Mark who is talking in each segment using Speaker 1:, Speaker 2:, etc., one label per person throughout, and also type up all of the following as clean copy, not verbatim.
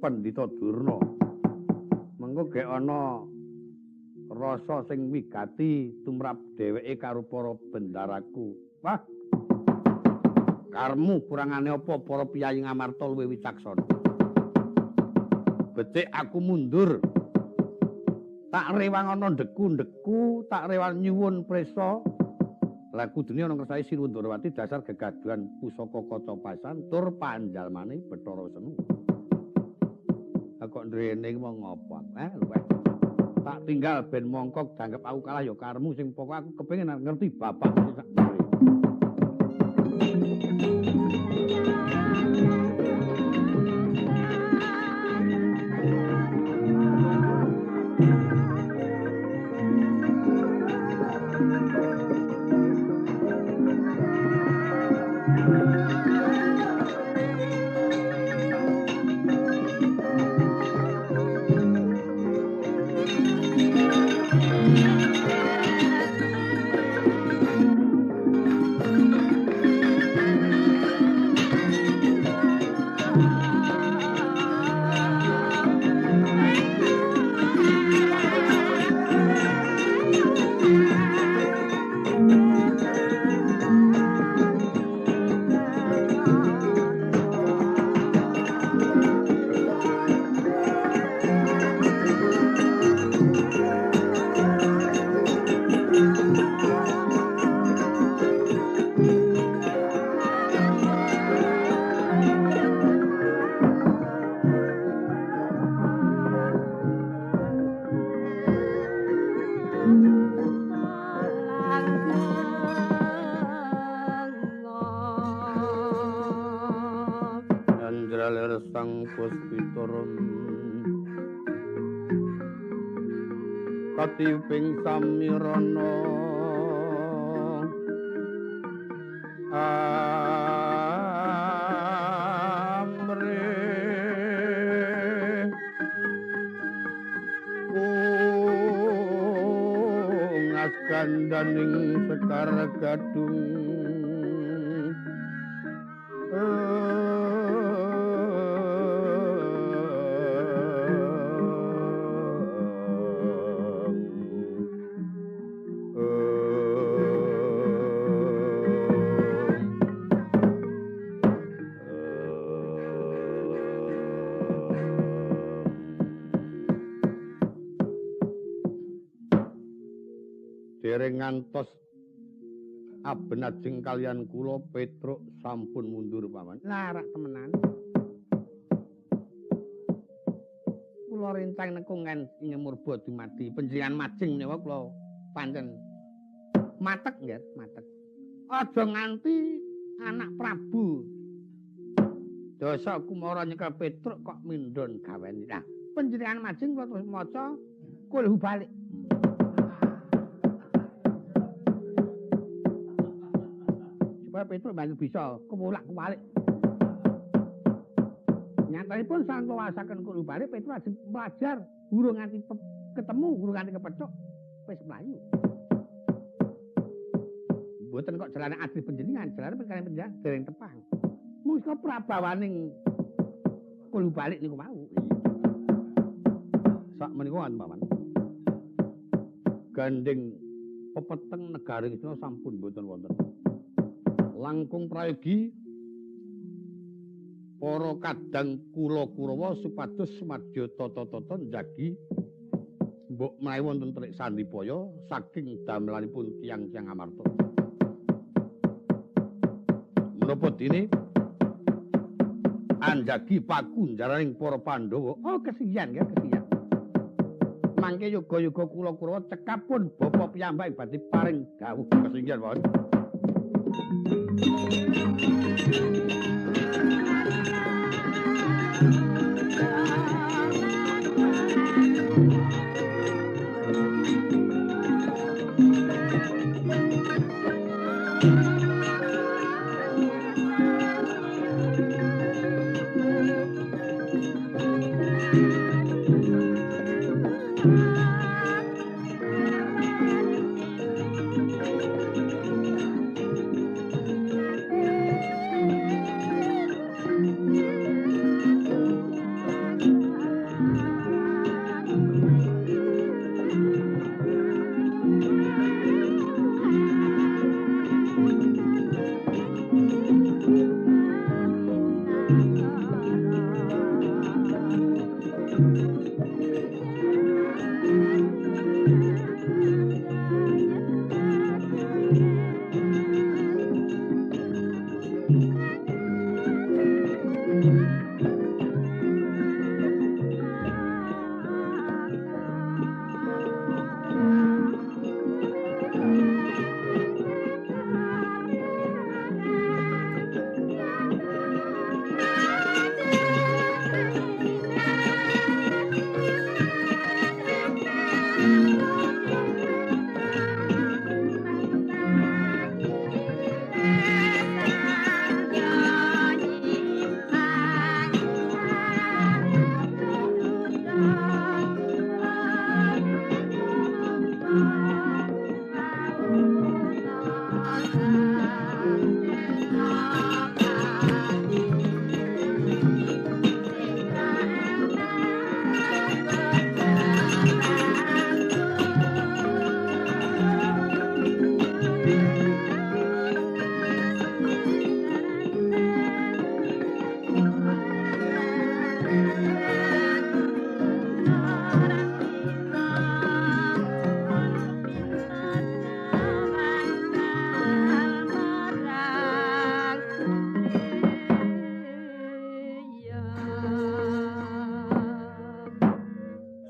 Speaker 1: Pandhita Durna. Mengko gek ana rasa sing wigati tumrap dheweke karo para bendaraku. Wah. Karmu kurangane apa para piyayi Ngamarta luwih wicaksana. Becik aku mundur. Tak rewang ana ndeku-ndeku, tak rewang nyuwun prisa. Lah kudune ana ngersake Sri Ndorowati dasar gegaduhan pusaka kaca pasan tur panjalmane Bathara Senu. Lah kok ndrene iki wong ngopo? Luweh. Tak tinggal ben mongkok dianggep aku kalah ya karmu sing pokok aku kepengin ngerti bapak sing sak ndure. Katiping samirana amre ungas gandaning sekar gadung dereng ngantos abenajeng kalian kula Petruk sampun mundur paman. Larak temenan. Kula rencang nekungan ing murba dumadi panjenengan majeng menawa kula pancen matek nggih, matek. Aja nganti anak Prabu Dasa Kumara nyekel Petruk kok mindhon gaweni. Nah, panjenengan majeng kula terus maca kulhu balik. Petruk banjur bisa kewulak-kewalik. Nyatanipun sang wasaken kulo balik Petruk ajeng belajar urung nganti ketemu, urung nganti kepethuk wis mlayu. Mboten kok jalane adil panjenengan, jalane perkara panjenengan dereng tepang. Mung prabawaning kulo balik niku wau. Sak menika paman. Gandeng pepeteng negari Ngastina sampun mboten wonten. Langkung prayogi para kadang kula Kurawa supados madya tata-tata njagi mbok menawi wonten telik sandipaya saking damelanipun tiyang-tiyang Amarta. Menapa dene anjagi pakunjaraning para Pandhawa. Oh kesian ya, kesian. Mangke yoga-yoga kula Kurawa cekapun bapa piyambak badhe paring dawuh kesinggihan mawon.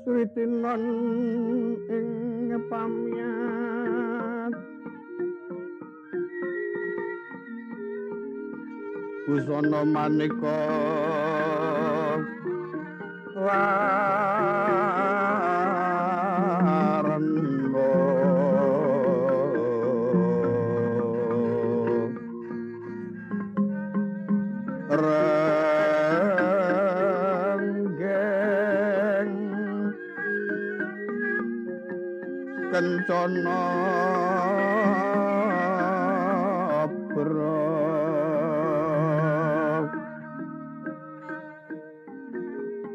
Speaker 1: Sritinon ing pamyat busana maneka warna renggeng kencana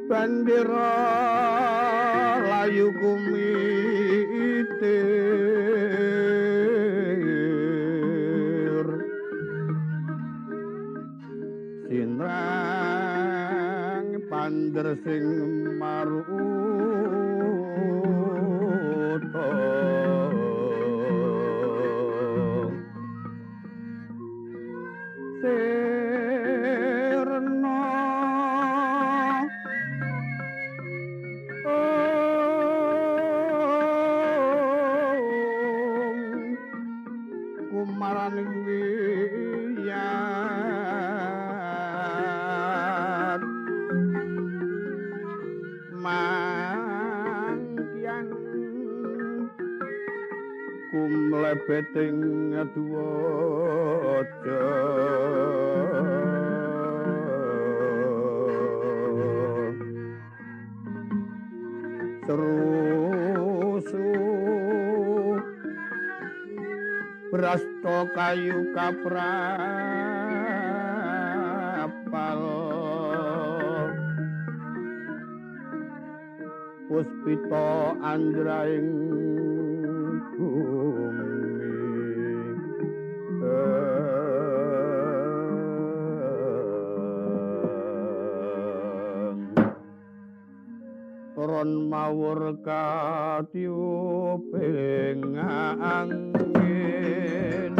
Speaker 1: bandera layu kumitir sinrang pander sing maruta sirna kumaraning wiyat mangkian kumlebeting duwaja terusu brasta kayu kaprapal puspita anjraing bumi ron mawur katiuping angin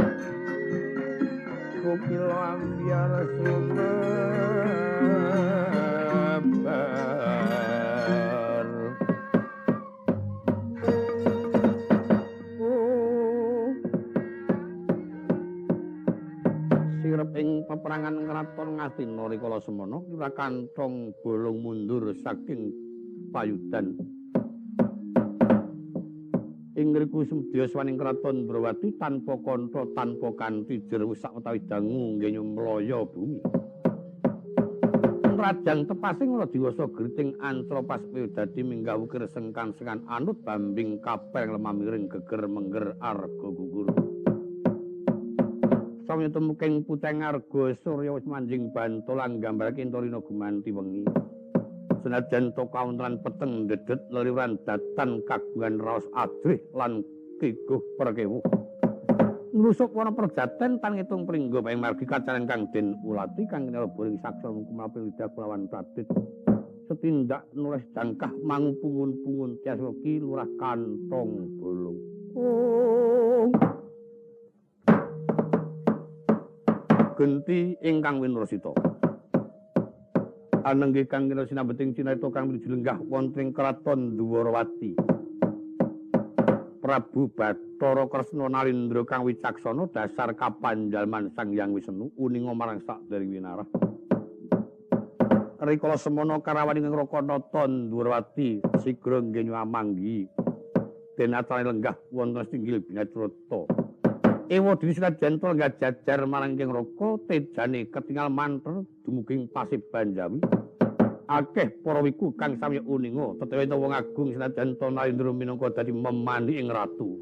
Speaker 1: kukil ambyar sumebar sirep ing peperangan kraton Ngastina rikala semana kira kantong bolong mundur saking payudan. Ing ngriku sumedya swaning kraton Ndrawati tanpa kantha tanpa kanthi jeru sawetawis dangu nggih mlaya bumi. Rajang tepasing ora diwasa griting antra pas dadi minggah wukir sengkan-sengkan anut bambing kapeng lemah miring geger mengger arga gugur. Samya temuking puteng arga surya wis manjing bantolan gambarake entorina gumanti wengi. Senajan to kawontenan peteng dedet leliran datan kagungan raos adrih lan kiguh perkewu. Ngrusuk wana perjaten tan ngitung pringgo ing margi kacaran kang den ulati kang kinara boring saksa kumlapi lidah kulawan pradit. Setindak nulis jangkah mangupungun-pungun tias ki lurah kantong bolong. Oh. Genti ingkang winurasita. Anengge kang kena sinambeting cinarita kang minuju lenggah wonten ing kraton Dwarawati. Prabu Bathara Kresna Narendra kang wicaksana dasar kapanjalman Sang Hyang Wisnu uninga marang sakdereng winarah. Rikala semana karawani ing Rakanata Dwarawati sigra nggih nyamanggi den acarane lenggah wonten singgil binacrata. Ewa dene senajan to lenggah jajar marang King Raka tejane ketingal manter dumugi ing Paseban Jawi. Akeh para wiku kang sami uninga tetewe wong agung senajan to Narendra minangka dadi memani ing ratu.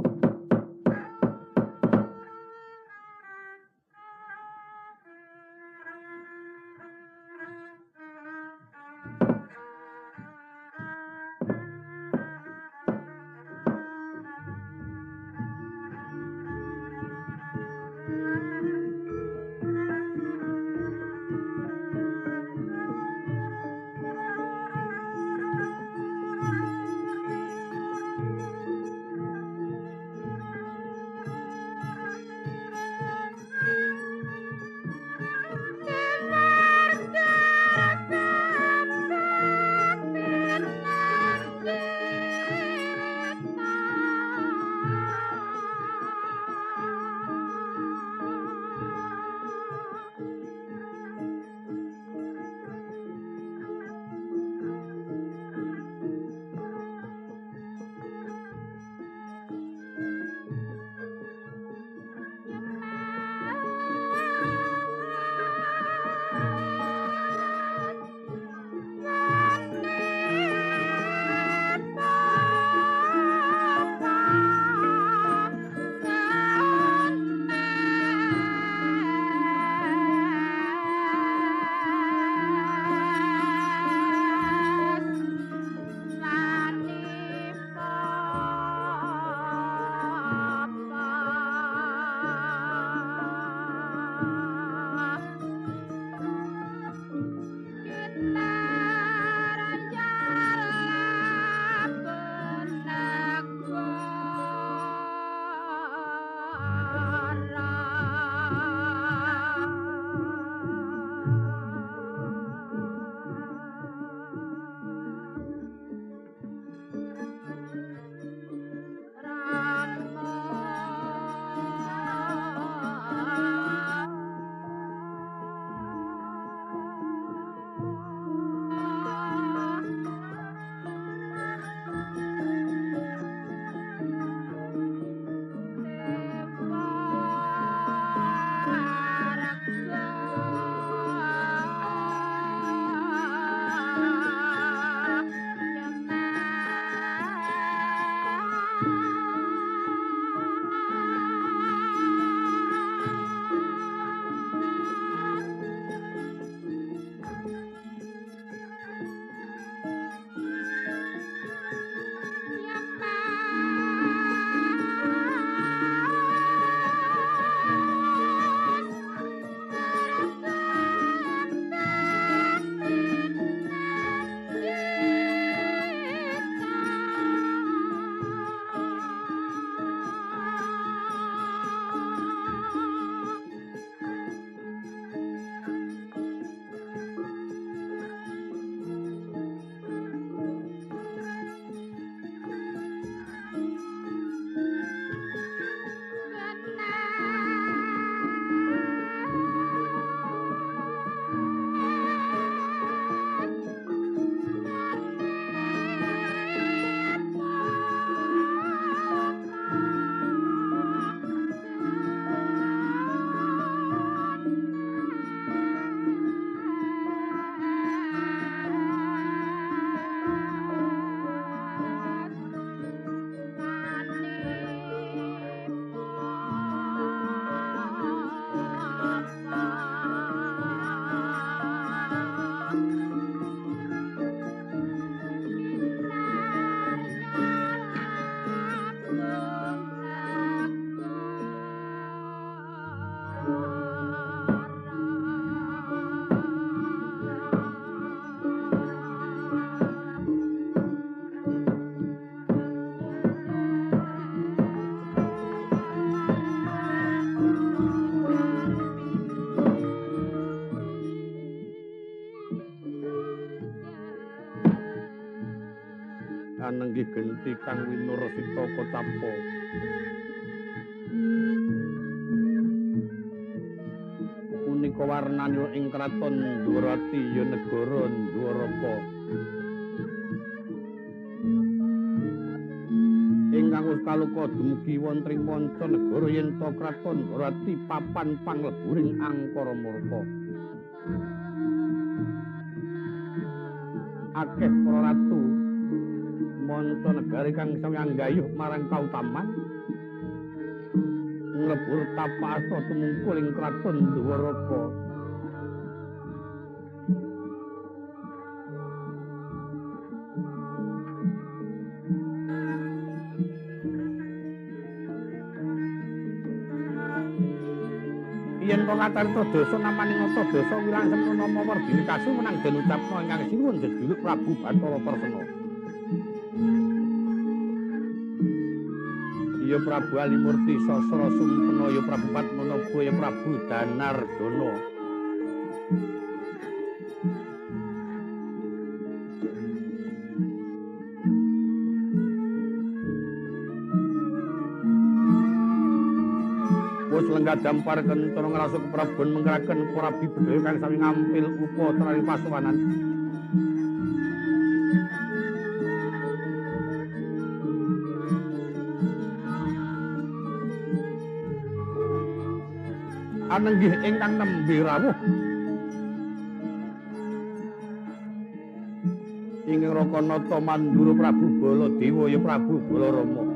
Speaker 1: Anenggih genti kang winursita kocapa. Punika warnanipun ing kraton Dwarawati ya negara Dwaraka. Ingkang wis kaluka dumugi wonten ing manca negara yen ta kraton Dwarawati papan pangleburing angkara murka. Akeh para ratu manca negari kang sami anggayuh marang kautaman nglebur tapak asta tumungkul ing kraton Dwaraka. Yen to kacarita dasa namaning nata dasa wilang sempurna nama werdine kasuwenang den ucapna ingkang sinuwun jejuluk Prabu Bathara Kresna. Ya Prabu Alimurti Sasra Sumpena, ya Prabu Padmanaba, ya Prabu Danardana. Wus lenggah dampar kentara ngrasuk keprabon mengkeraken Prabi Bedhaya kang sami ngampil upacara pasowanan. Anenggih ingkang nembe rawuh ing Rakanata Mandura Prabu Baladewa ya Prabu Balarama.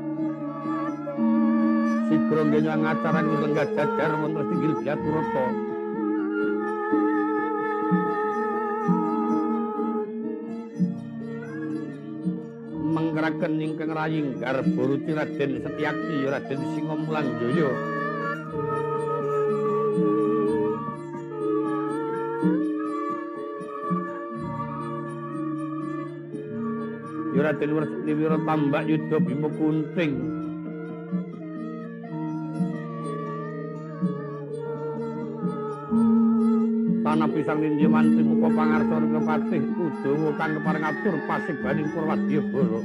Speaker 1: Sigra ngenyang acaran lenggah jajar wonten tinggil Byaturata. Mengkeraken ingkang raying garba ruci Raden Setyaki Raden Singamulanjaya. Raden Wrsini Wira Tambak Yudha Bima Kunting. Tanah pisang nindya mantri muka pangarsa kepatih Udawa kang kepareng atur pasibaning Purwadyabara.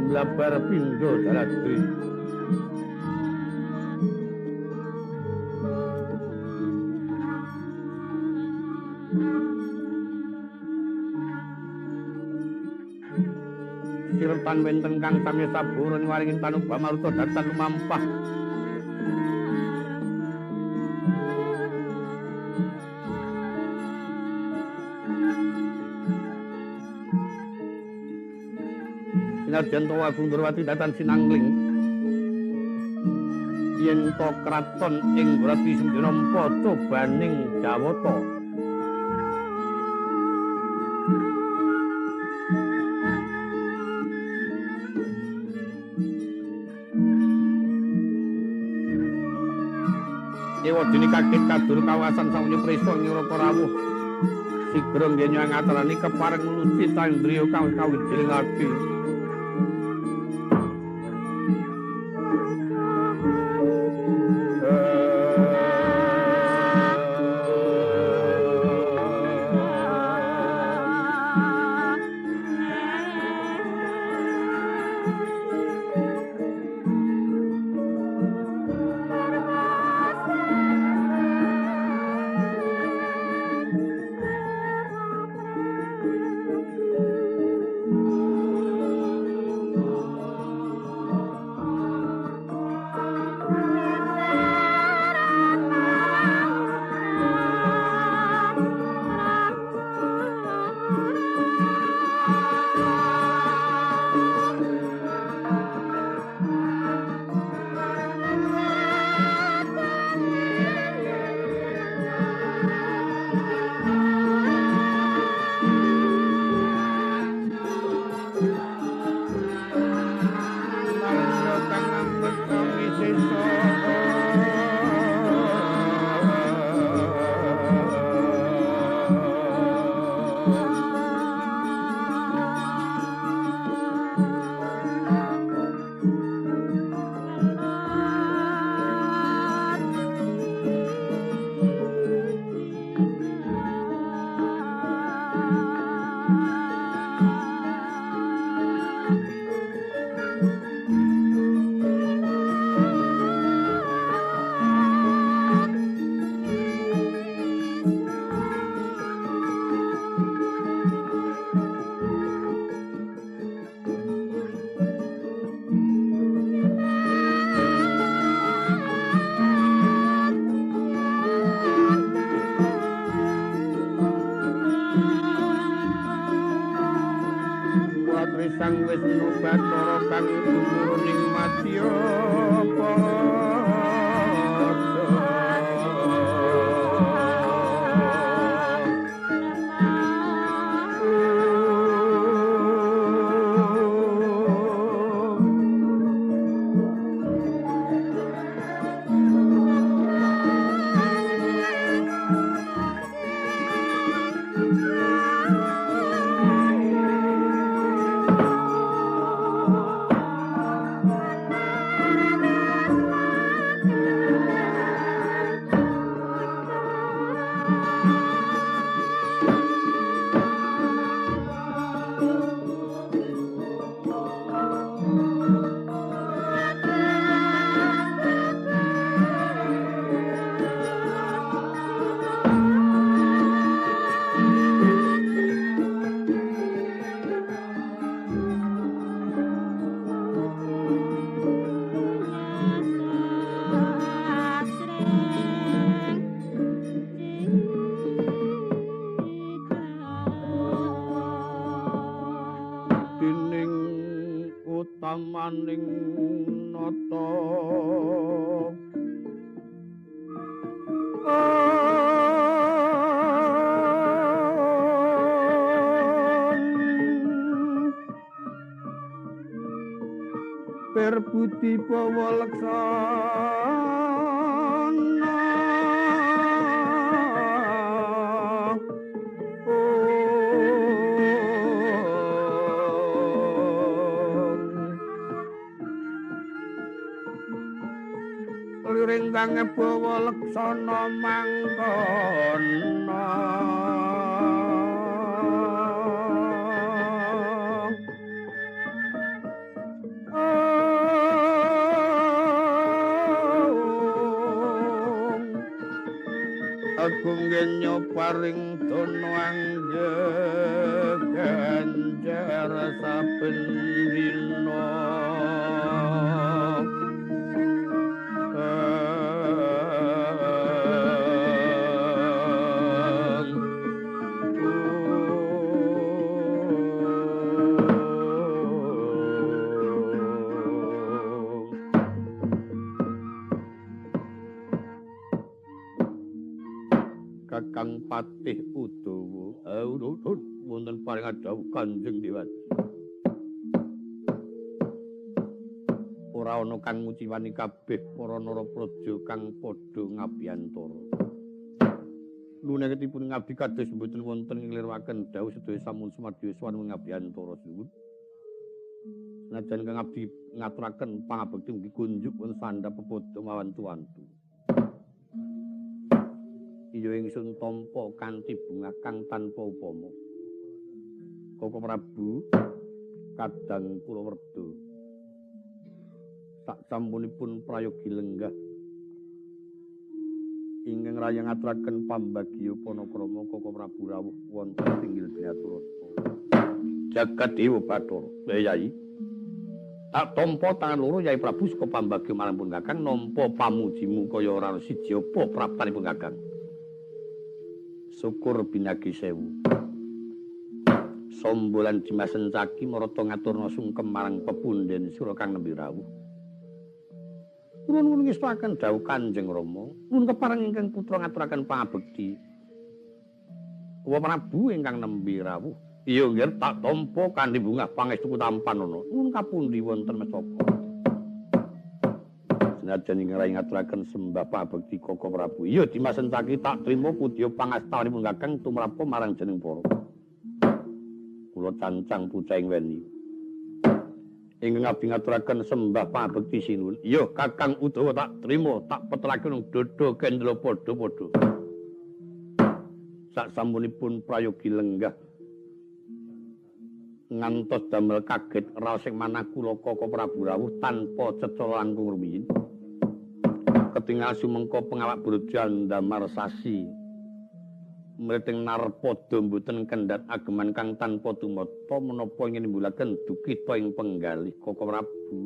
Speaker 1: Mlabar pindha jaladri. Sirtan wenten kang sami saburun waringin tanuba maruta datan lumampah. Sinadyan tawa Agung Ndrawati datan sinangling yen to kraton ing Dwarawati sendina cobaning Jawata. Ewadene kaget kadur kawasan sawunya prisa ing Raka rawuh. Sigra ngenyang acarane kepareng ngluci tandriya kang kawijiling ati. Putri Sang Wisnu Bathara kang tumurun ing madya utamaning nata. Perbudi bawa leksana liring kang bawa leksana mangkono. Agung genyo paring dono angge ganjar saben dina. Kakang Patih Udawa wonten paring dawuh Kanjeng Dewaji. Ora ana kang nguciwani kabeh para narapraja kang padha ngabiyantara. Lunekipun ngabdi kados mboten wonten nglirwaken dawuh sedaya sampun sumadyo sowan ngabiyantara suwun. Senajan kang abdi ngaturaken pangabekti mugi kunjuk wonten sandhap pepadha mawantu-wantu. Iya ingsun tampa kanthi bungah kang tanpa upama. Koko Prabu kadang kula werda. Sak sampunipun prayogi lenggah ingkang raya ngaturaken pambagya panakrama Koko Prabu rawuh wonten tinggil Binaturata. Jagat Dewa Bathara. Yai. Tak tampa tangan loro Yai Prabu saka pambagya marang pun Kakang nampa pamujimu kaya ora siji apa praptanipun Kakang. Syukur binagi sewu. Sombolan Dimas Sencaki marata ngaturna sungkem marang pepunden sira kang nembe rawuh. Kula nuwun ngestuaken dawuh Kanjeng Rama, nuwun kepareng ingkang putra ngaturaken pangabekti. Wa Prabu ingkang nembe rawuh. Iya nggih tak tampa kanthi bungah pangestuku tampan ana. Nuwun kapundi wonten mestaka. Senajan ing rai ngaturaken sembah pangabekti Koko Prabu. Iya Dimas Sencaki tak trima pudya pangastanipun Kakang tumrapa marang jeneng para. Kula cancang puca ing weni. Ingkang abdi ngaturaken sembah pangabekti sinuwun. Iya Kakang Udawa tak trima, tak petelake nang dada kendra padha-padha. Sak sampunipun prayogi lenggah ngantos damel kaget raos ing manah kula Koko Prabu rawuh tanpa cecala langkung rumiyin. Ketingal sumengko pengawak bruja ndamar sasi mriting narpada mboten kendhat ageman kang tanpa tumata menapa ingin nimbulaken dukita ing penggalih Koko Prabu.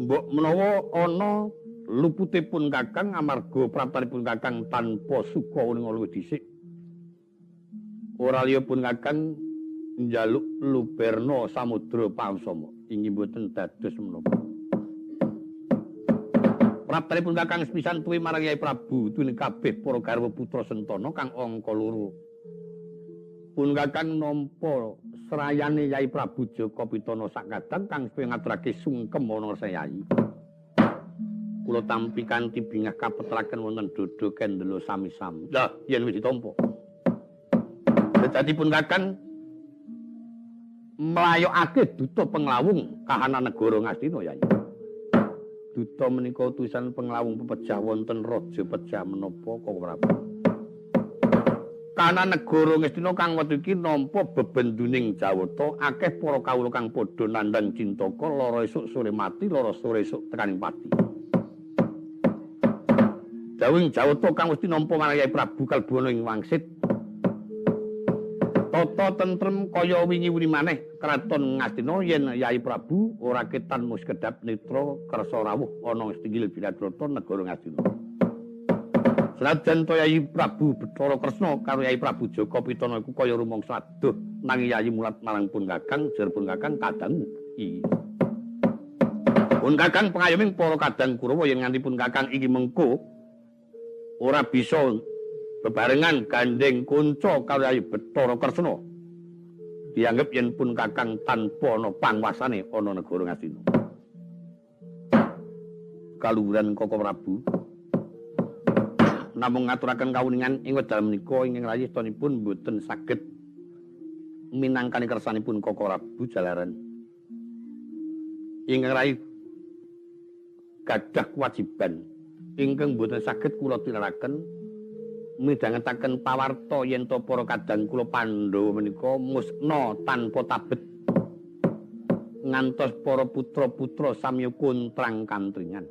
Speaker 1: Mbok menawa ana luputipun Kakang amarga praptanipun Kakang tanpa suka uninga luwih dhisik. Ora liya pun Kakang njaluk luberna samudra pamsama. Inggih mboten dados menapa. Praptanipun Kakang sepisan tuwi marang Yai Prabu tuwin kabeh para garwa putra Sentana kang angka loro. Pun Kakang nampa srayane Yai Prabu Jaka Pitana sakadang kang supaya ngaturake sungkem ana ngarsa Yai. Kula tampi kanthi bingah kapetraken wonten dodo kendela sami-sami. Lah, yen wis ditampa. Dadi pun Kakang mlayokake duta penglawung kahanan negara Ngastina Yai. Duta menika utusan penglawung pepejah wonten raja pejah menapa Koko Prabu. Kahanan negara Ngastina kang wektu iki nampa bebenduning Jawata akeh para kawula kang padha nandhang cintaka lara esuk sore mati lara sore esuk tekaning pati. Dawuhing Jawata kang wis tinampa marang Yai Prabu kalbu ana ing wangsit. Tata tentrem kaya wingi-wingi maneh kraton Ngastina yen Yai Prabu ora ketan mus kedhap netra kersa rawuh ana ing setinggil Biladrata negara Ngastina. Senajan to Yai Prabu Bathara Kresna karo Yai Prabu Jaka Pitana iku kaya rumangsa aduh nanging Yai mulat marang pun Kakang jer pun Kakang kadangu iki. Pun Kakang pengayoming para kadang Kurawa yen nganti pun Kakang iki mengko ora bisa bebarengan gandeng kunca karo Yai Bathara Kresna. Dianggep yen pun Kakang tanpa ana pangwasane ana negara Ngastina. Kaluhuran Koko Prabu namung ngaturaken kawuningan ing wekdal menika ingkang rayistanipun boten saged minangkani kersanipun Koko Prabu jalaran ingkang rayi gadah kewajiban ingkang boten saged kula tinakaken midhangetaken pawarta yen to para kadang kula Pandhawa menika musna tanpa tabet ngantos para putra-putra samya kontrang-kantringan.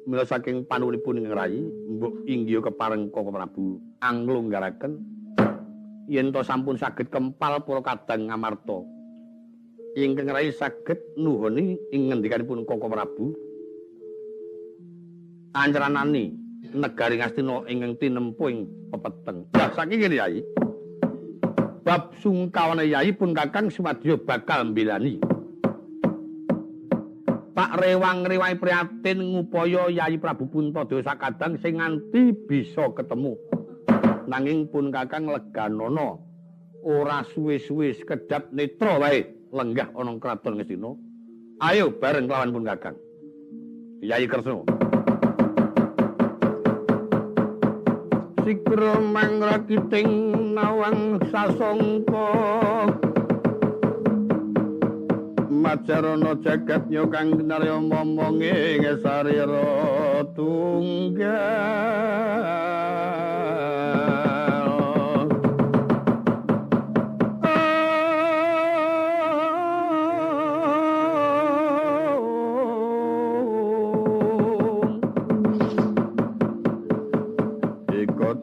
Speaker 1: Mila saking panuwunipun ing rayi mbok inggih kepareng Koko Prabu anglunggaraken yen to sampun saged kempal para kadang Ngamarta ingkang rayi saged nuhoni ing ngendikanipun Koko Prabu anceranani negari Ngastina ingkang tinempuh ing pepeteng. Lah saking ngene Yai. Bab sungkawane Yai pun Kakang sumadyo bakal mbelani. Pak rewang-rewangi prihatin ngupaya Yai Prabu Puntadewa sakadang sing nganti bisa ketemu. Nanging pun Kakang leganono ora suwe-suwe sekedap netra wae lenggah ana kraton Ngastina. Ayo bareng kelawan pun Kakang. Yai Kresna. Sigra mangrakiting nawang sasongko majarana jagat nya kang kinarya momonge sarira tunggal.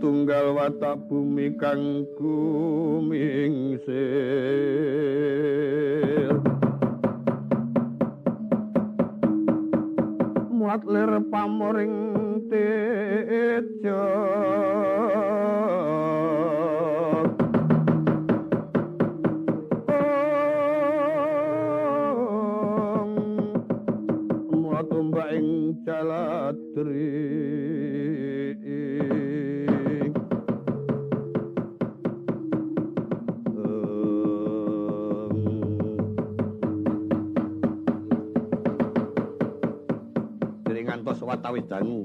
Speaker 1: Tunggal watak bumi kang kumingsir muat lir pamoring teja muat ombak ing jaladri. Watawis dangu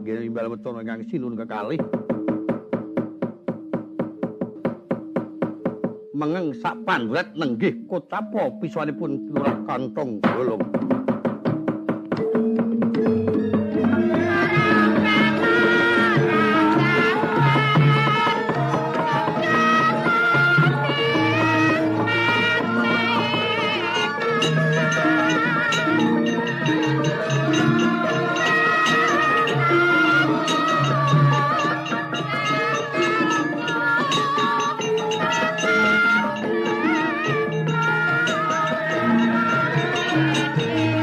Speaker 1: nggih imbal weton ingkang sinun kekalih mengeng sak pandret nenggih kotapa pisuanipun Lurah Kantong Golong.
Speaker 2: Thank you.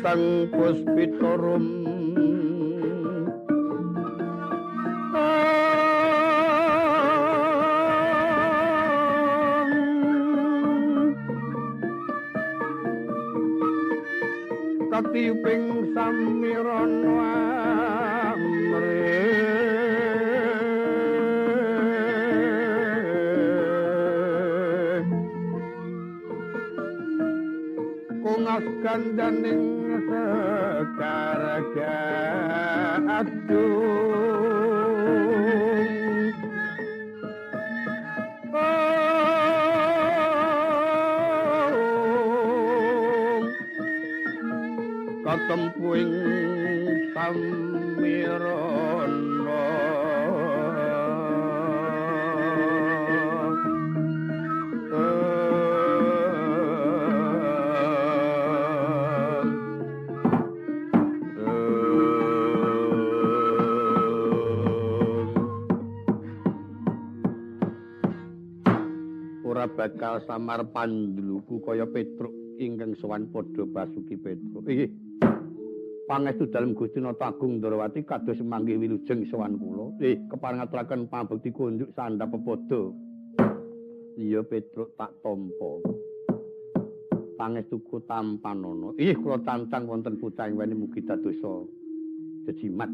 Speaker 1: Sang Puspitorum katiyuping samirana amrih kongas gandaning sekar gadung katempuing samirana. Ora bakal samar panduluku kaya Petruk ingkang sowan padha Basuki Petruk. Inggih. Pangestu dalem Gusti Nata Agung Ndrawati kados manggih wilujeng sowan kula. Kepareng ngaturaken pambekti kunjuk sandhap pepadha. Iya Petruk tak tampa. Pangestuku tampanana. Inggih kula tantang wonten bocah ing weni mugi dadosa jejimat.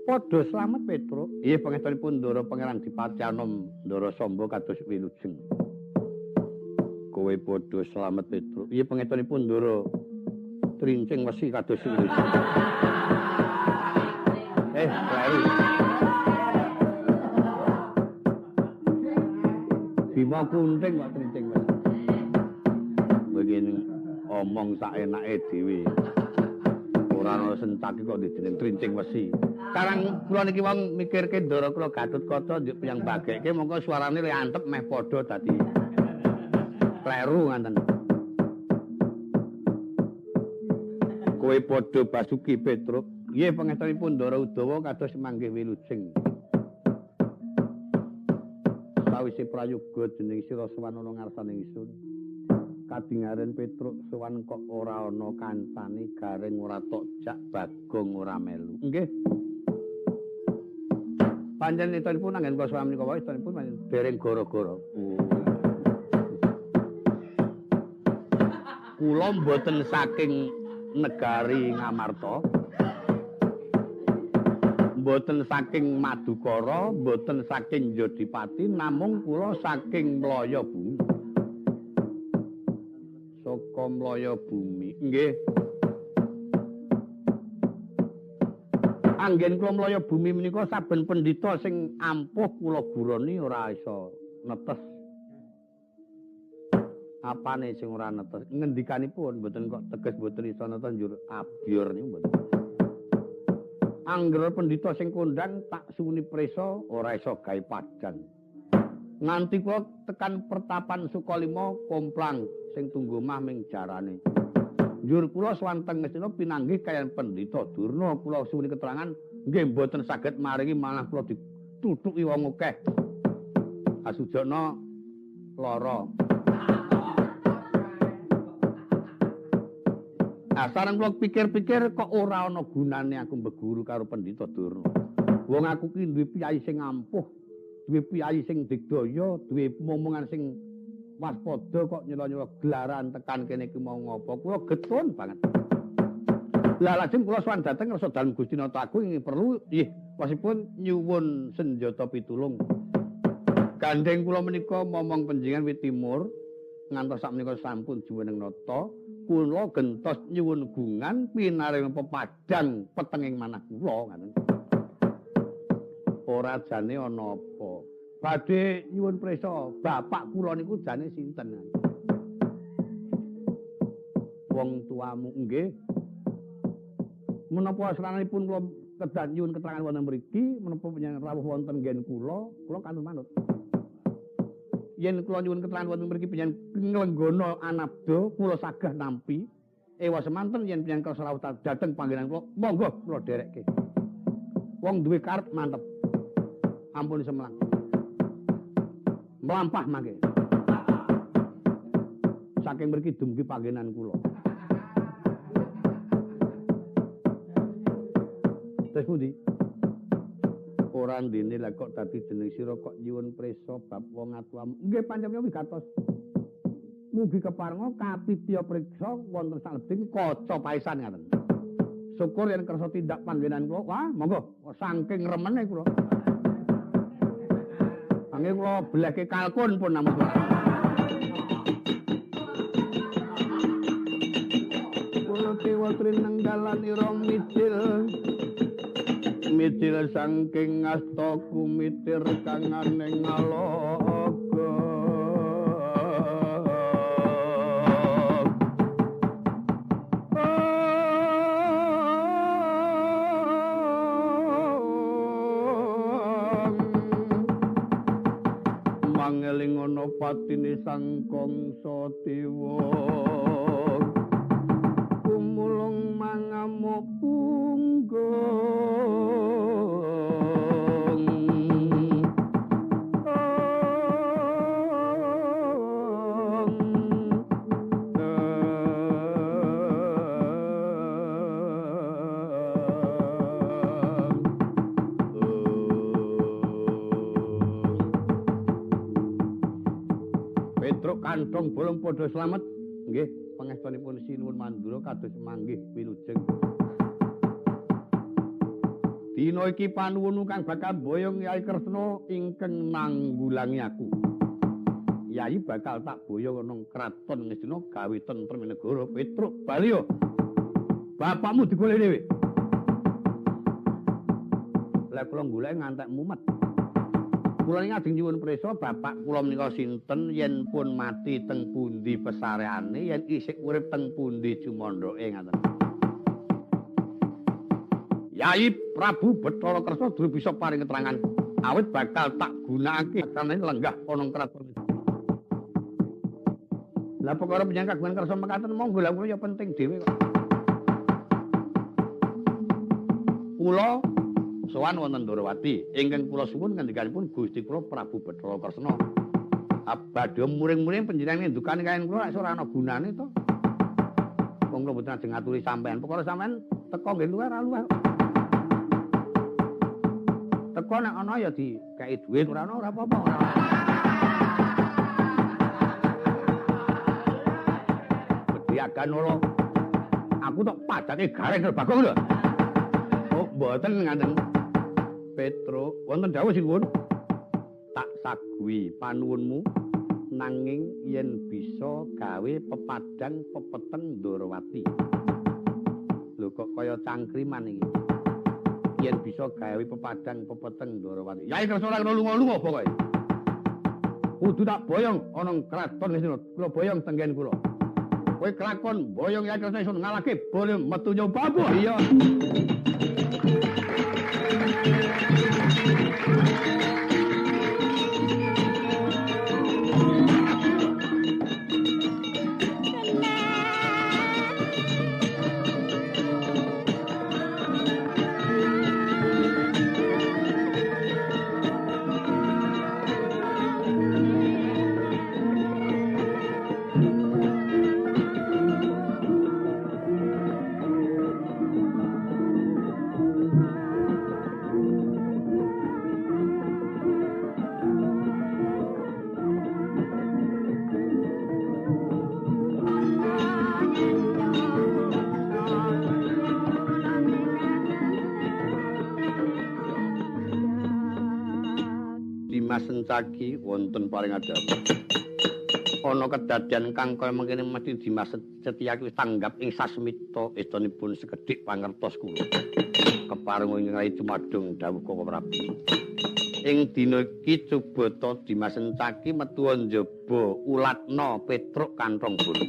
Speaker 1: Padha slamet Petruk. Inggih pangestunipun Ndara Pangeran Dipati Anom Ndara Samba kados wilujeng. Kowe padha slamet Petruk. Inggih pangestunipun Ndara trincing wesi kados wilujeng. Kleru. Bima Kunting kok trincing wesi. Begini omong saenake dhewe. Ora ana sentake kok dijeneng trincing wesi. Karang kula niki wong mikirke ndara kula Gatotkaca njuk piyang bagekke mongko suarane le antep meh padha dadi kleru nganten. Kowe padha Basuki Petruk. Nggih pangestunipun Ndara Udawa kados manggih wilujeng. Sawise prayoga dening sira sowan ana ngarsane ingsun. Kadingaren Petruk sowan kok ora ana kancane, Gareng ora tok jak, Bagong ora melu. Nggih. Pancen itunipun anggen kula sowan menika wae itunipun pancen dereng gara-gara. Kula mboten saking negari Ngamarta, mboten saking Madukara, mboten saking Jodipati, namung kula saking Mlaya Bumi. Saka Mlaya Bumi. Nggih. Anggen kula Mlaya Bumi menika saben pendhita sing ampuh kula guroni ora iso netes. Apane sing ora netes? Ngendikanipun mboten kok teges mboten iso netes njur abyor niku mboten. Angger pendhita sing kondang tak suwuni prisa ora iso gawe padang. Nganti kula tekan pertapan Sukalima komplang sing tunggu omah ming jarane. Njur kula sowan teng Ngastina pinanggih kaliyan pendhita Durna, kula suwuni keterangan nggih mboten saged maringi malah kula dituthuki wong akeh. Asujana lara. Sareng kula pikir-pikir kok ora ana gunane aku mbeguru karo pendhita Durna. Wong aku ki duwe piyayi sing ampuh, duwe piyayi sing digdaya, duwe momongan sing waspada kok nyela-nyela gelaran tekan kene iki mau ngopo. Kula getun banget. Lah lajeng kula sowan dhateng ngrasa dalem Gusti Nata Agung ing perlu nggih wasipun nyuwun senjata pitulung. Gandeng kula menika momong penjingan wit timur ngantos sakmenika sampun jumeneng nata. Kula gentos nyuwun gungan pinaring pepadang petenging manah kula ngaten. Ora jane ana apa. Badhe nyuwun prisa, bapak kula niku jane sinten? Wong tuamu nggih. Menapa asranipun kula kedah nyuwun keterangan wonten mriki, menapa panjenengan rawuh wonten nggen kula, kula kantun manut. Yen kula nyuwun keterangan wonten mriki panjenengan nglenggana anabda kula sagah nampi. Ewa semanten yen panjenengan kersa rawuh dhateng panggenan kula, monggo kula dherekke. Wong duwe karep mantep. Ampun semlang. Mlampah mangke. Saking mriki dumugi panggenan kula. Terus pundi? Ora ndene lah kok dadi jeneng sira kok nyuwun prisa bab wong atuam. Nggih pancen wigatos. Mugi keparenga kapitya priksa wonten salebeting kaca paesan ngaten. Syukur yen kersa tindak panggenan kula. Wah, monggo saking remene kula. Angge kula belehke kalkun pun namung. Kula dewa trinenggalan ira midil. Midil saking asta kumitir kangane ngaloga. Mangeling ana patine Sang Kangsa Dewa kumulung mangamuk punggung. Kantong bolong padha slamet nggih pangestunipun Sinuwun Mandura kados manggih wilujeng. Dina iki panuwun kang bakal boyong Yai Kresna ingkang nanggulangi aku. Yai bakal tak boyong nang kraton Ngastina gawe tentrem negara. Petruk bali yo. Bapakmu digoleki dhewe. Lah kula goleki ngantek mumet. Kula niki ajeng nyuwun prisa bapak kula menika sinten yen pun mati teng pundi pesareane yen isih urip teng pundi jumondoke ngaten. Yai Prabu Bathara Kresna durung bisa paring keterangan awit bakal tak gunakake karena lenggah ana kraton. Lah perkara panjenengan kagungan kersa mekaten monggo lah kula ya penting dhewe kok. Kula sowan wonten Ndorowati ingkang kula suwun ngendikanipun Gusti kula Prabu Bathara Kresna. Badhe muring-muring panjenengan ngendukane kaliyan kula ora ana gunane to. Wong kula mboten ajeng ngaturi sampean. Perkara sampean teko nggih luwih ora luwih. Teko nek ana ya dikeki dhuwit ora ana ora apa-apa ora. Bediagan ora. Aku tok padake gareng karo Bagong lho. Oh, mboten ngaten. Petruk, wonten dawuh sinuwun. Tak saguhi panuwunmu nanging yen bisa gawe pepadang pepeteng Ndorowati. Lho kok kaya cangkriman iki. Yen bisa gawe pepadang pepeteng Ndorowati. Yai Kresna ora kena lunga-lunga pokoke. Kudu tak boyong ana kraton Ngastina. Kula boyong tenggen kula. Kowe kelakon boyong Yai Kresna iso ngalahke boleh metu nyoba. Iya. Sencaki wonten paring adhawuh. Ana kedadian kang kaya mengkene mesti Dimas Setyaki wis tanggap ing sasmita estunipun sekedhik pangertos kula. Kepareng ing rai cumadung dawuh Koko Prabu. Ing dina iki cubata Dimas Sencaki metu njaba ulatna Petruk Kanthong Bolo.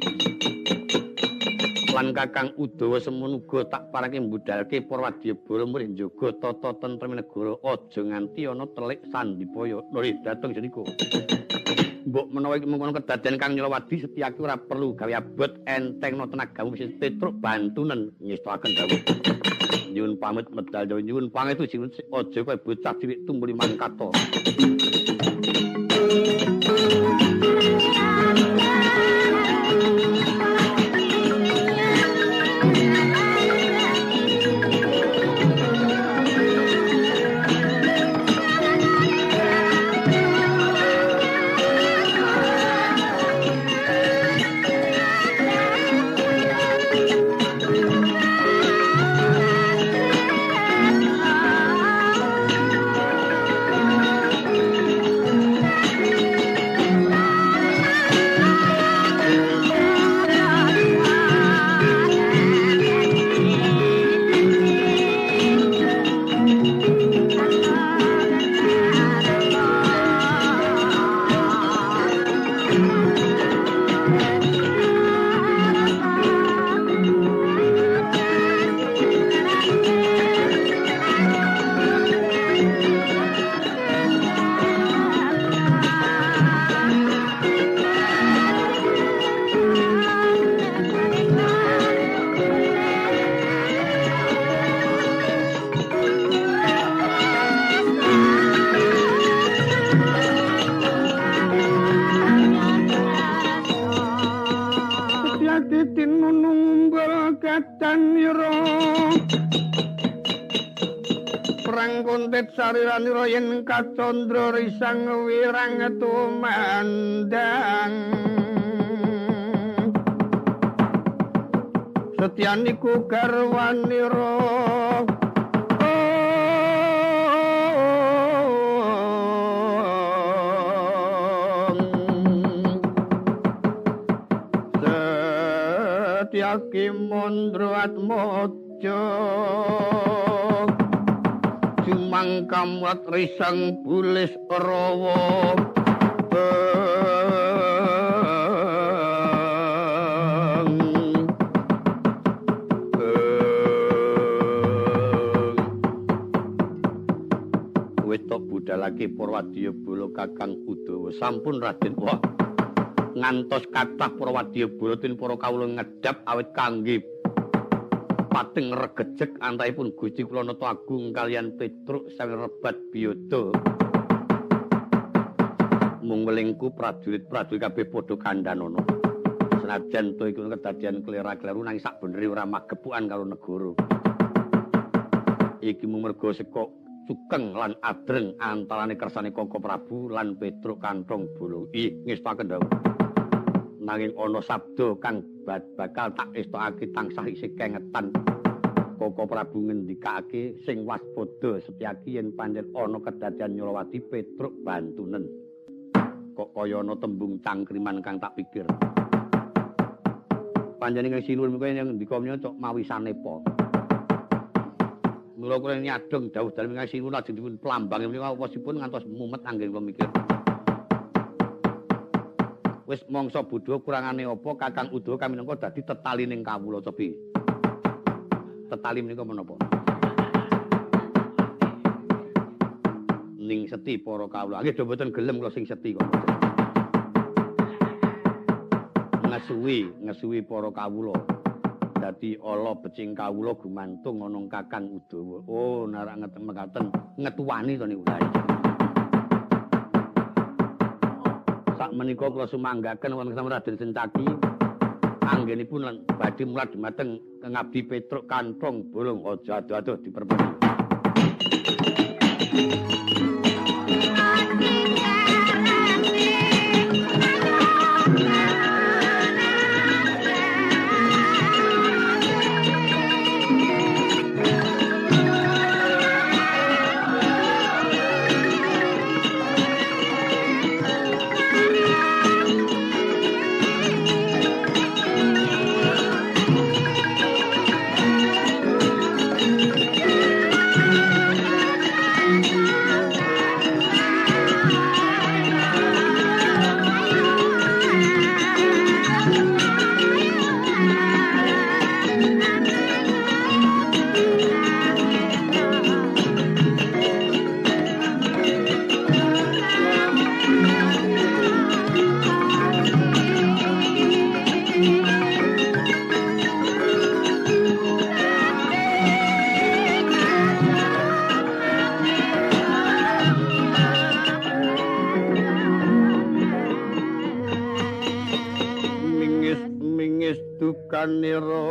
Speaker 1: Lan Kakang Udawa semono uga tak parake mbudalke para wadyabala murih njaga tata tentrem negara aja nganti ana telik sandipaya nuli dateng jenika. Mbok menawa iki mengkono kedadean kang nyelawadi Setyaki ora perlu gawe abot entengno tenagamu wis Petruk bantunen ngestoaken dawuh. Nyuwun pamit medal nyuwun pangestu aja kowe bocah cilik tumbuli mangkata. Wirang kuntit sariranira yen kacandra risang wirang tumandang. Setyaniku garwanira Setyaki Mandra Atmaja jumangkamrat risang bulis rawa. Wis tok budalake Purwadya Bala Kakang Udawa. Sampun Raden. Wah, ngantos kathah Purwadya Bala tin para kawula ngedhap awit kangge pating regejeg antahipun Gusti kula Nata Agung kaliyan Petruk sang rebat biyada. Mung welingku prajurit-prajurit kabeh padha kandhanana. Senajan to iku kedadian klera-kleru nanging sak benere ora magepukan karo negara. Iki mung merga seka cukeng lan adreng antarane kersane Koko Prabu lan Petruk Kanthong Bolo. Ih, ngestaken dawuh. Nanging ana sabda kang bakal tak estokake tansah isih kengetan. Koko Prabu ngendikake sing waspada Setyaki yen pancen ana kedadian Nyolowadi Petruk bantunen. Kok kaya ana tembung cangkriman kang tak pikir. Panjenengan sinuwun menika yen ngendika menika cok mawi sanepa. Mula kula nyadong dawuh dalem ingkang sinuwun lajeng dipun plambang menika wosipun ngantos mumet anggen kula mikir. Wis mangsa bodho kurangane apa Kakang Udawa kaminangka dadi tetalining kawula cobi. Tetali menika menapa? Ning seti para kawula. Nggih do mboten gelem kula sing seti kok. Ngesuwi, ngesuwi para kawula. Dadi ala becing kawula gumantung ana Kakang Udawa. Oh, narak ngeten mekaten ngetuwani to niku. Sak menika kula sumanggaken wonten Raden Sencaki anggenipun lan badhe mulat dumateng ngabdi Petruk Kanthong Bolong. Aja adoh-adoh diperpeni. Dukanira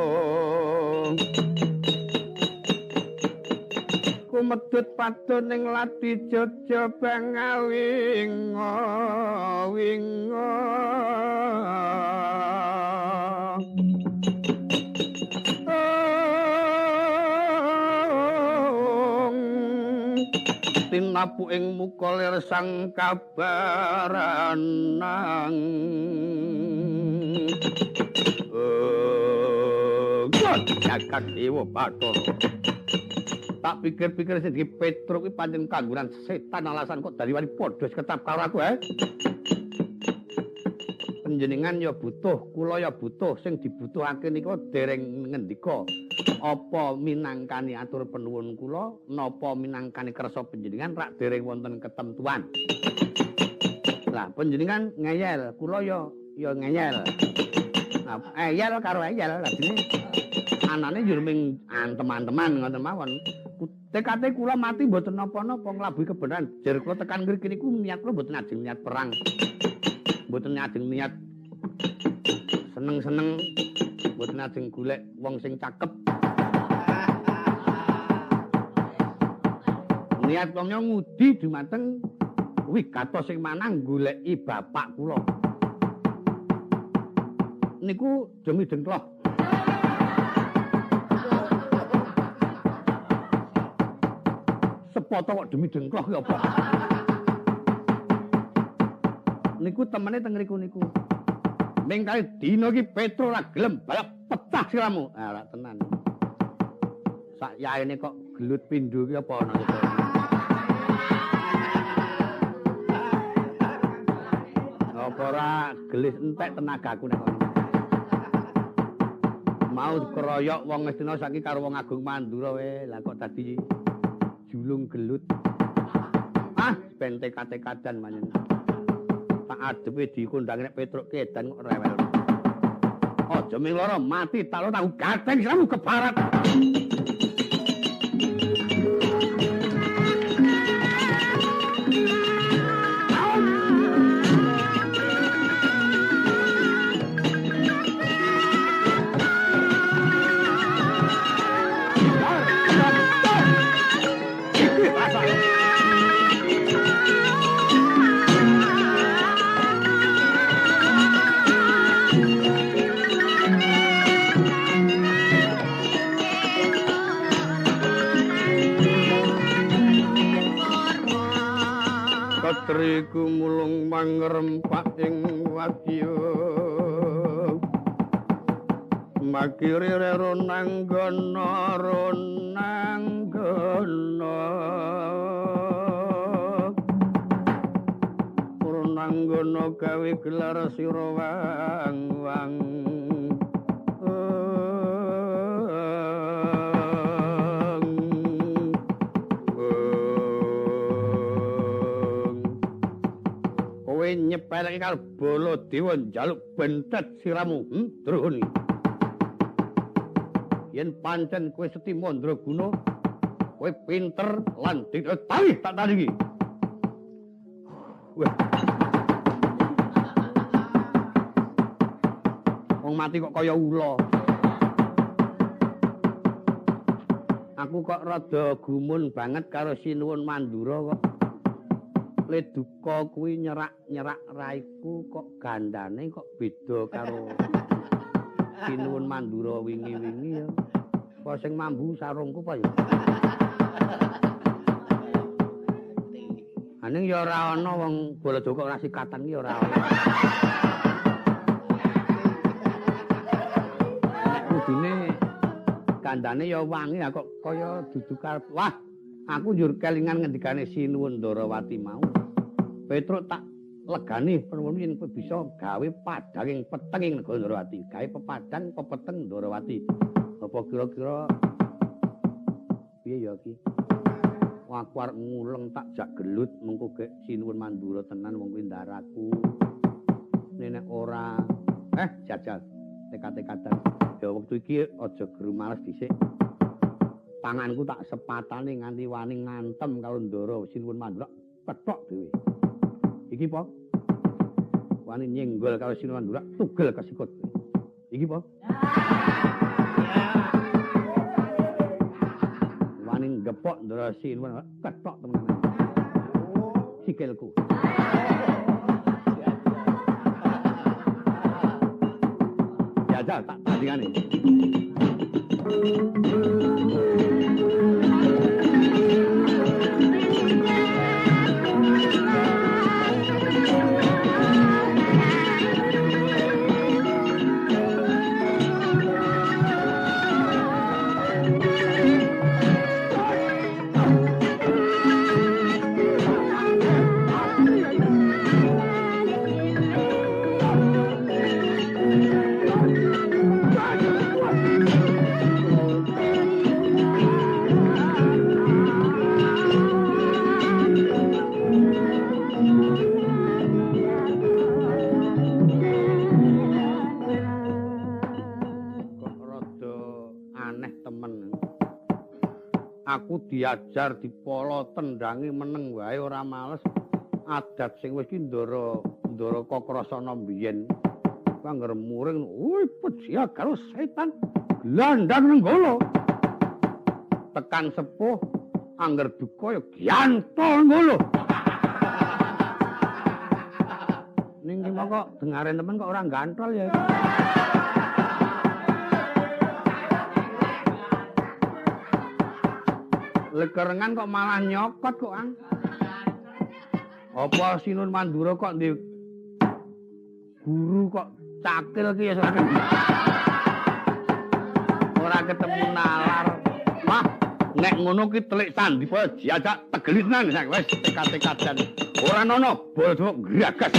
Speaker 1: kumedhut padha ning lati jaja bangawinga winga tinapu ing muka lir sang kabaranang. Jagat Dewa Bathara. Tak pikir-pikir sing Petruk kuwi pancen kanggonan setan alasan kok dadi wani padha ketap karo aku eh. Panjenengan ya butuh, kula ya butuh, sing dibutuhake nika dereng ngendika. Apa minangkani atur penuwun kula, napa minangkani kersa panjenengan rak dereng wonten ketentuan. Lah panjenengan ngeyel, kula ya ya ngeyel. Nah, eyel karo eyel ladine anane njur ming antem-anteman ngoten mawon. Tekate kula mati mboten napa-napa nglabuhi kebenaran. Jer kula tekan ngriki niku niat kula mboten ajeng niat perang. Mboten ajeng niat seneng-seneng, mboten ajeng golek wong sing cakep. Niat wong ngudi dumateng wigatos sing manah goleki bapak kula. Niku demi dengkloh. Sepoto kok demi dengkloh ya apa? Niku temene teng ngriku niku. Ming kali dina iki Petro ora gelem balap pecah siramu. Ah, ora tenan. Sak yaene kok gelut pindho iki apa ana iki? Apa ora gelis entek tenagaku nek ngono. Mau dikeroyok wong Ngastina saiki karo wong Agung Mandura we. Lah kok dadi julung gelut. Ah, ben teka-tekadan manyen. Tak adepe dikondang nek Petruk kedan kok rewel. Aja ming lara mati tak lo tanggung gateng siramu kebarat. Katriku mulung mangrempak ing wadya makiri ronanggana ronanggana ronanggana gawe gelar sira wang-wang. Nyepeleke karo Baladewa njaluk bentet siramu, Druhuni. Yen pancen kowe seti mandraguna, kowe pinter lan diketahui tak tandingi. Wah. Wong mati kok kaya ula. Aku kok rada gumun banget karo Sinuwun Mandura kok. Le duka kuwi nyerak-nyerak raiku kok gandane kok beda karo Sinuwun Mandura wingi-wingi ya. Apa sing mambu sarungku apa ya? Aning ya ora ana wong Baladewa kok ora sikatan ki ya ora ana. Nek kudune gandane ya wangi kok kaya dudu karep. Wah, aku njur kelingan ngendikane Sinuwun Ndarawati mau. Petruk tak legani perwon yen kowe bisa gawe padhang ing peteng ing negara Ndarawati, gawe pepadang pepeteng Ndarawati. Apa kira-kira piye ya iki? Aku arep nguleng tak jak gelut mengko gek Sinuwun Mandura tenan wong kuwi ndaraku. Nek ora jajal teka-tekadan. Ya wektu iki aja geru males dhisik. Tanganku tak sepatane nganti wani ngantem karo Ndara Sinuwun Mandura kethok dhewe. Iki po wani nyenggol karo Sinuwun Mandura tugel kesikut. Iki po wani gepok Ndara Sinuwun kethok temenan. Sikilku. Jajal tak tandingane. Aku diajar dipolo tendangi meneng wae ora males. Adat sing wis ki Ndara Ndara Kakrasana mbiyen. Angger muring, woi pejia karo setan glandang nenggala. Tekan sepuh Angger duka ya gantol ngono. Ning ki kok dengaren temen kok ora gantol ya. Lekerengan kok malah nyokot kok, Ang. Apa Sinun Mandura kok ndek guru kok cakil ki ya ora ketemu nalar. Wah, nek ngono ki telik sandipa diajak tegeli tenan wis tekad-tekadan. Ora nono bala gragas.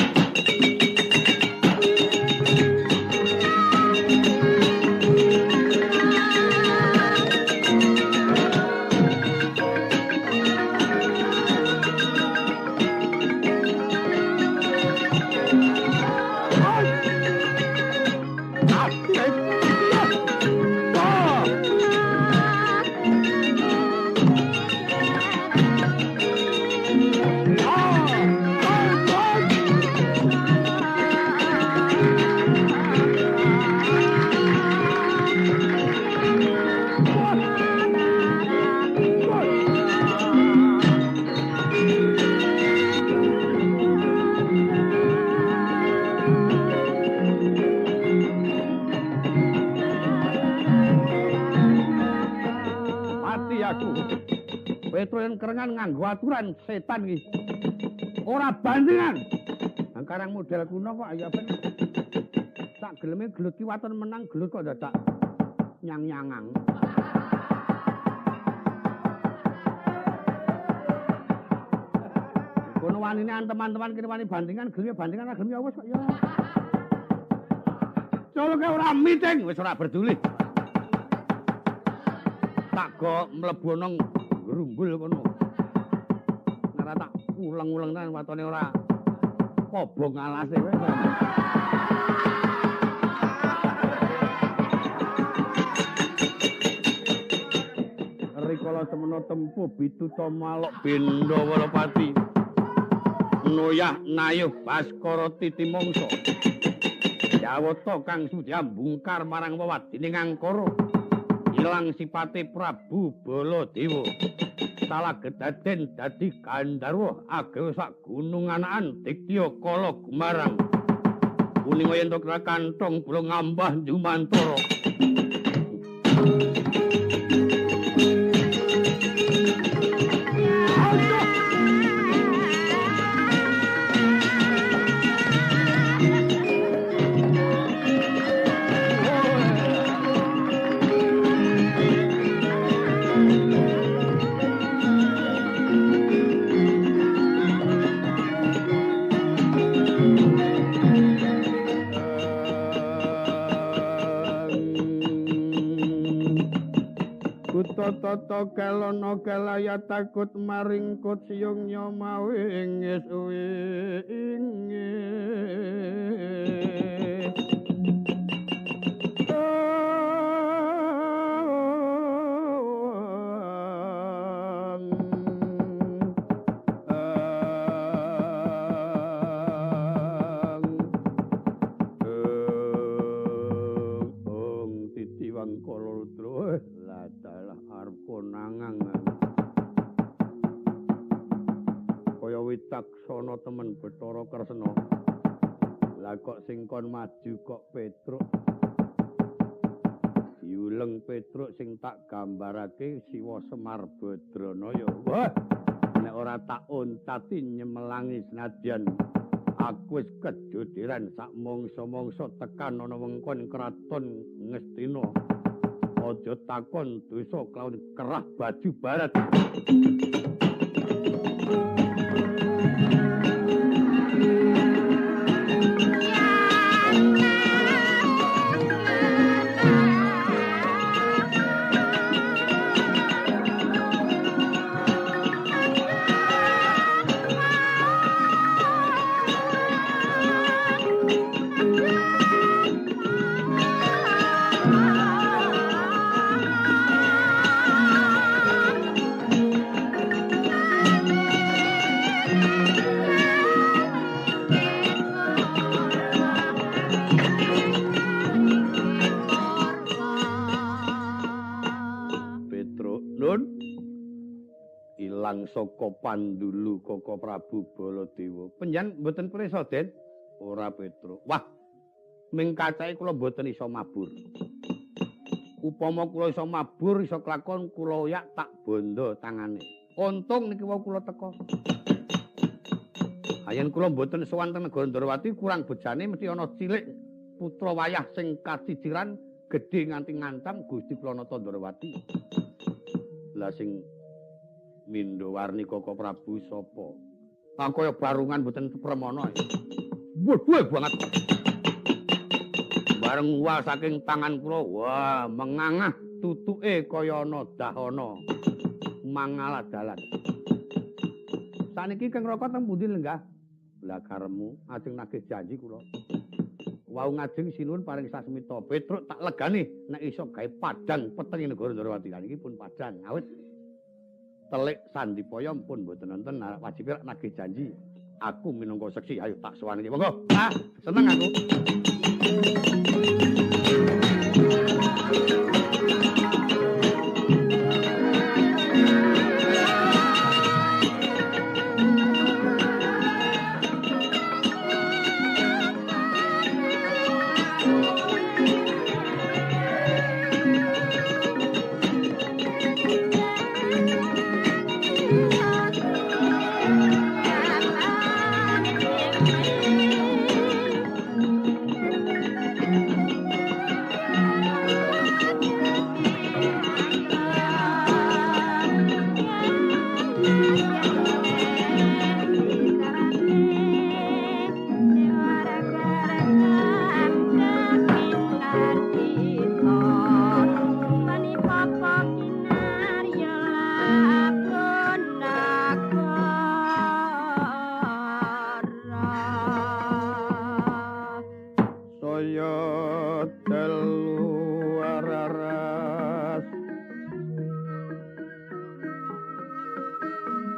Speaker 1: Kerengan nganggo aturan setan iki. Ora bandingan. Nang karang model kuno kok ayo ben. Sak geleme gelut ki waton menang gelut kok dadak nyang-nyangang. Kono wanine teman-teman kene wani bandingan geleme bandingan gelem ya wis kok ya. Coloke ora miting wis ora berduli. Tak go mlebu nang grumbul kono. Ora tak uleng-uleng tenan watone ora kobong alase wis. Rikala semana tempuh bituta malok benda Walapati. Noyah nayuh Baskara titi mangsa. Jawata kang sudya bungkar marang wewadine ngangkara. Ilang sipate Prabu Baladewa. Salah gedaden dadi Gandharwa agew sak gunung anaan Diktya Kala gumarang. Kuning yen to kantong kula ngambah jumantara. Tata kelana kelaya takut maring kut siyung nyomawe ingis uwingi. Titiwang kala ludra ladalah arep konangang. Kaya wicaksana temen Bathara Kresna. Lah kok sing kon maju kok Petruk. Diuleng Petruk sing tak gambarake Siwa Semar Badranaya. Wah, nek ora tak untati nyemelangi senadyan aku wis kejodiran sak mangsa-mangsa tekan ana wengkon kraton Ngastina. Aja takon dosa kelawan kerah baju barat. Dalang saka Pandulu Koko Prabu Baladewa. Panjenengan mboten prisa, Den? Ora, Petruk. Wah, ming kacahe kula mboten iso mabur. Upama kula iso mabur, iso klakon kula yak tak bondo tangane. Untung niki wau kula teka. Ayen kula mboten sowan teng negara Ndrawati kurang bejane mesti ana cilik putra wayah sing kaciciran gedhe nganti ngancam Gusti kula Nata Ndrawati. Lah sing mindho warni Koko Prabu sapa? Ah kaya barungan mboten premana. Waduh banget. Bareng wal saking tangan kula, wah mengangah tutuke kaya ana dahana. Mangala dalan. Saniki Kang Raka teng pundi lenggah? Lah karemu ajeng nagih janji kula. Wau ngajeng sinuwun paring sasmita. Petruk tak legani nek iso gawe padhang peteng negara Ndrawati. Lah niki pun padhang awit telik Sandipaya pun mboten nonton wajib nagih janji. Aku minangka seksi, ayo tak sowani. Monggo. Ah, seneng aku.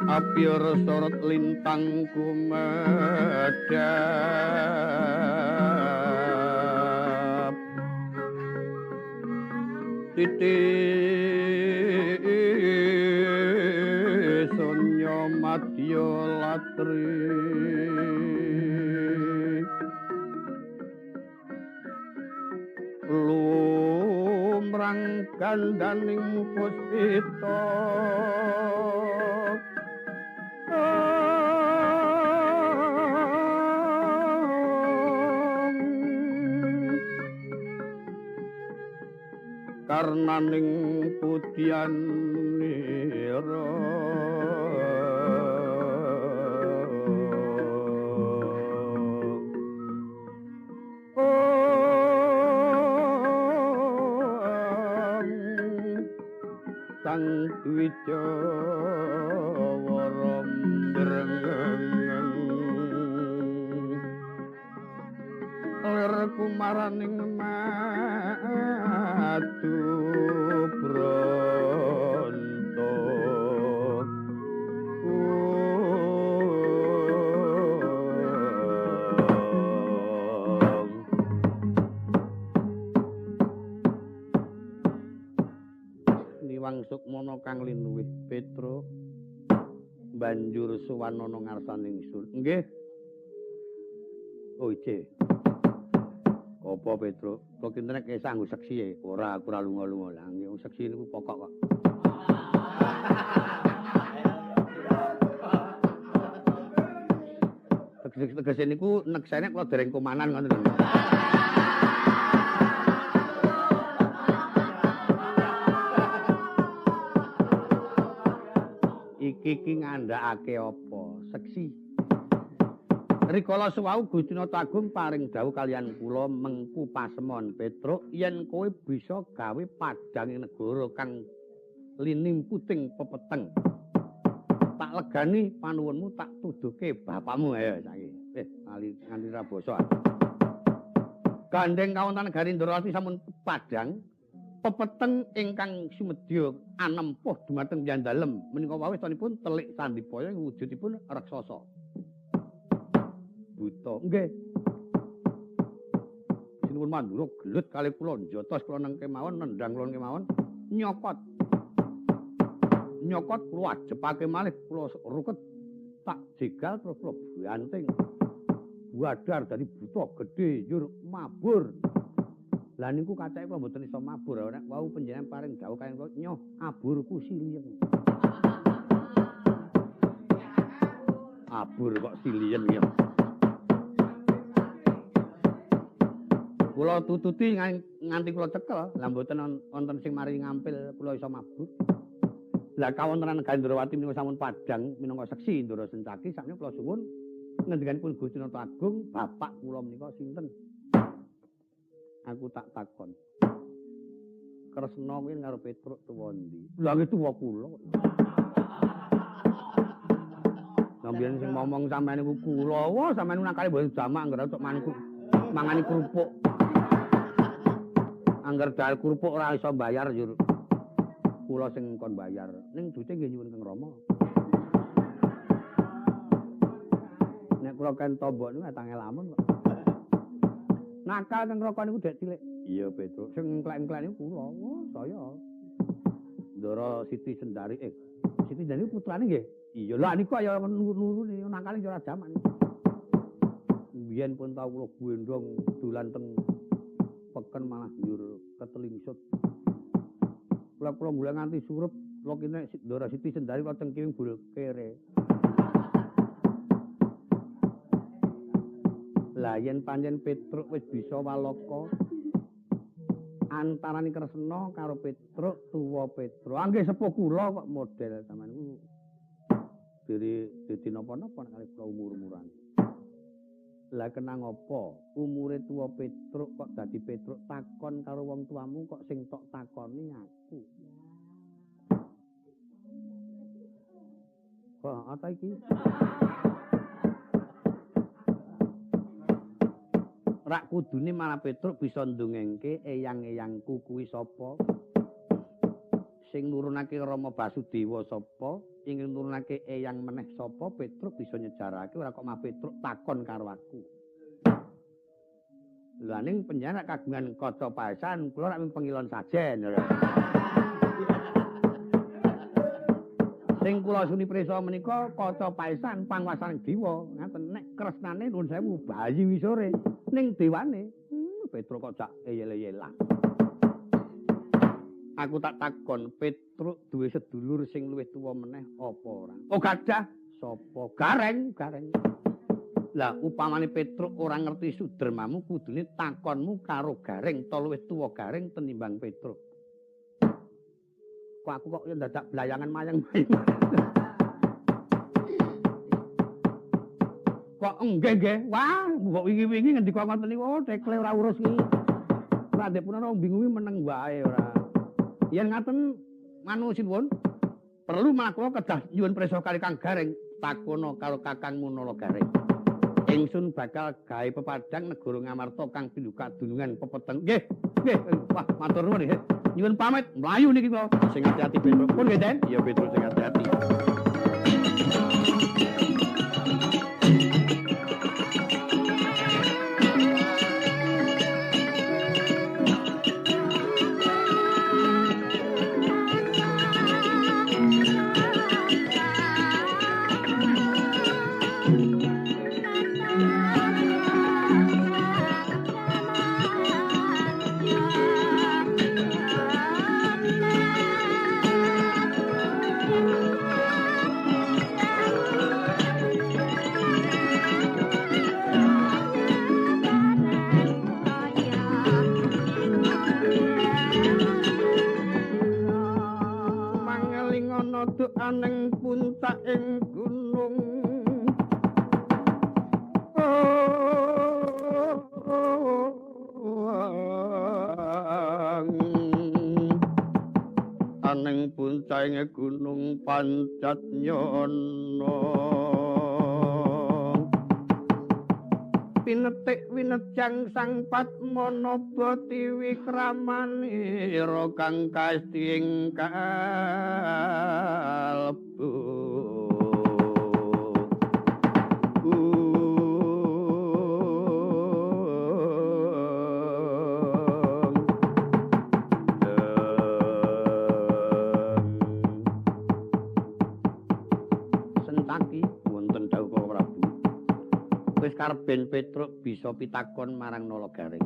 Speaker 1: Apior sorot lintang kumedhap titik sonya madya latri lumrang gandaning puspita karnaning pudian nira Sang Dwijawara mbrengeng lir kumaraning madu bronto Niwang Sukmana kang linuwih Petruk banjur sowan ana ngarsaning ingsun. Nggih. Oh ije. Apa Petruk? Kok kinten nek sanggo seksi e? Ora, aku ora lunga-lunga. Lah nggih seksi niku pokok kok. Tegese niku neksene kula dereng komanan ngoten lho. Iki ki ngandhakake apa? Seksi. Rikala suwau Gusti Nata Agung paring dawuh kaliyan kula mengku pasemon Petruk yen kowe bisa gawe padhang negara kang linimputing pepeteng. Tak legani panuwunmu tak tuduhke bapakmu ayo saiki. Ali nganti ra basa. Gandeng kawontenan negari Ndrawati sampun padhang pepeteng ingkang sumedya anempuh dumateng piyandalem menika wau wistonipun telik Sandipaya wujudipun raksasa. Buta. Nggih. Sinuwun Mandura gelut kalih kula njotos kula nang kemawon nendang kula kemawon nyokot. Nyokot kula ajepake malih kula ruket tak jegal terus kula banting. Wadar dadi buta gedhe njur mabur. Lah niku kacake kula mboten iso mabur nek wau panjenengan paring dawuh kaya kula nyoh aburku silien. Abur kok silien ya. Kula tututi nganti kula cekel, lah mboten wonten sing mari ngampil kula iso mabur. Lah kawontenan Gandrawati menika sampun padhang minangka seksi Ndara Sencaki sakmenika kula suwun ngendikanipun Gusti Nata Agung, bapak kula menika sinten? Aku tak takon. Kresna kuwi karo Petruk tuwa ndi? Lha nggih tuwa kula. Lah mbiyen sing ngomong sampeyan niku kula, wah sampeyan nakale mboten jamak anggere tok manku mangani kerupuk. Angger dal kerupuk ora iso bayar njur. Kula sing kon bayar. Ning duite nggih nyuwun Kang Rama. Nek kula kan tombok niku tangel lamun kok. Nakal teng roko niku dek cilik. Iya Petruk, sing engklek-engklek niku kula. Wah, saya. Ndara Siti Sendari Siti Sendari putrane nggih. Iya, lha niku kaya nurune nakale ora jamak niku. Biyen pun tau kula gendhong dolan teng peken malah njur ketelingsut. Kula kula golek nganti surup, kula kene Ndara Siti Sendari kula cengkiwing bul kere. Lah yen pancen Petruk wis bisa walaka antarane Kresna karo Petruk tuwa Petruk. Ah nggih sepuh kula kok model sampean niku. Diri dadi napa-napa nek kali kula umur-umuran. Lah kenang apa umure tuwa Petruk kok dadi Petruk takon karo wong tuamu kok sing tok takoni aku. Kok apa iki? Rak kudune malah Petruk bisa ndongengke eyang-eyangku kuwi sapa? Sing nurunake Rama Basudewa sapa? Ingin nurunake eyang meneh sapa? Petruk bisa nyejarake ora kok mah Petruk takon karo aku. Lha ning panjenengan kagungan kaca paesan kula rak pengilon sajen. Sing kula suni prisa menika kaca paesan panguwasaning dewa. Ngaten nek kresnane nuwun sewu bayi wisore ning dewane. Petruk kok jak eyel-eyelan. Aku tak takon, Petruk duwe sedulur sing luwih tuwa meneh apa ora? Oh gadah. Sapa? Gareng, Gareng. Lah upamane Petruk ora ngerti sudermamu kudune takonmu karo Gareng to luwih tuwa Gareng tenimbang Petruk. Kok aku kok ndadak blayangan mayang-mayang. Kok nggih nggih. Wah, mbok wingi-wingi ngendika ngoten niku, oh tekle ora urus iki. Ora ndek punana bingungi meneng wae ora. Yen ngaten manu sinuwun, perlu malah kula kedah nyuwun prisa kali Kang Gareng, takono karo kakangmu Nala Gareng. Ingsun bakal gawe pepadang negara Ngamarta kang pindha kadunungan pepeteng. Nggih, nggih. Wah, matur nuwun nggih. Nyuwun pamit, mlayu niki kula. Sing ati-ati Petruk. Pun nggih, Den. Iya Petruk sing ati-ati. Aneng puncak ing gunung aneng puncak ing gunung pancat nyono pinetik winejang sang Padmanaba tiwikramanira kang kasti ing kalbu. Wis karep ben Petruk bisa pitakon marang Nala Gareng.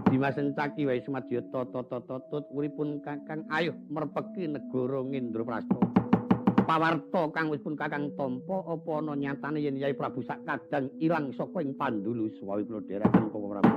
Speaker 1: Dimas Sencaki wae sumadya tata tut uripun Kakang ayuh merpeki negara Ngendraprasta. Pawarta kang wis pun Kakang tampa apa ana nyatane yen Yai Prabu Sakadang ilang saka ing pandulu suwawi kula dherekaken Bapak Prabu.